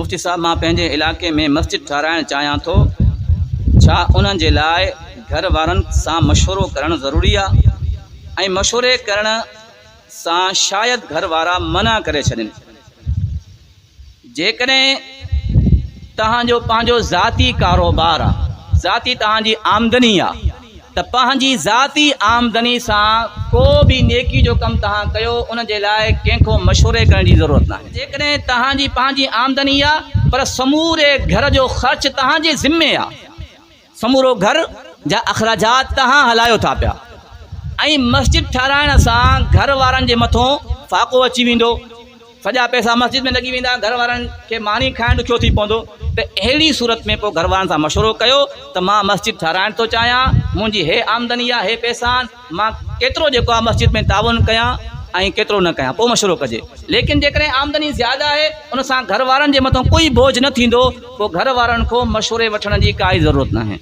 مفتي صاحب مان پنهنجي علائقي ۾ مسجد ٺهرائڻ چاهيان ٿو ڇا انهن جي لاء گهر وارن سان مشورو ڪرڻ ضروري آ ۽ مشوري ڪرڻ سان شايد گهر وارا منع ڪري ڇڏين. جيڪڏهن توهان جو پنهنجو ذاتي ڪاروبار آ، ذاتي توهان جي آمدني آ ته پنهنجي ذاتي آمدني سان ڪو به نيڪي جو ڪم توهان ڪيو ان جي لاء ڪنهن کان مشوري ڪرڻ جي ضرورت ناهي. جيڪڏهن توهان جي پنهنجي آمدني آ پر سموري گهر جو خرچ توهان جي ذمي آ. سمورو گهر جا اخراجات توهان هلايو ٿا پيا ۽ مسجد ٺهرائڻ سان گهر وارن جي مٿون فاقو اچي ويندو، سڄا پئسا مسجد ۾ لڳي ويندا، گهر وارن کي ماني کائڻ ڏکيو ٿي پوندو ته اهڙي صورت ۾ پوء گهر وارن سان مشورو ڪيو ته مان مسجد ٺهرائڻ ٿو چاهيان، منهنجي هي آمدني آهي، هي پئسا آهن، مان ڪيترو جيڪو آهي مسجد ۾ تعاون ڪيان ۽ ڪيترو نه ڪيان پوء مشورو ڪجي ليڪن جيڪڏهن آمدني زياده آهي ان سان گهر وارن جي مٿان ڪوئي بوجهه نه ٿيندو پوء گهر وارن کان مشوري وٺڻ جي ڪائي ضرورت ناهي.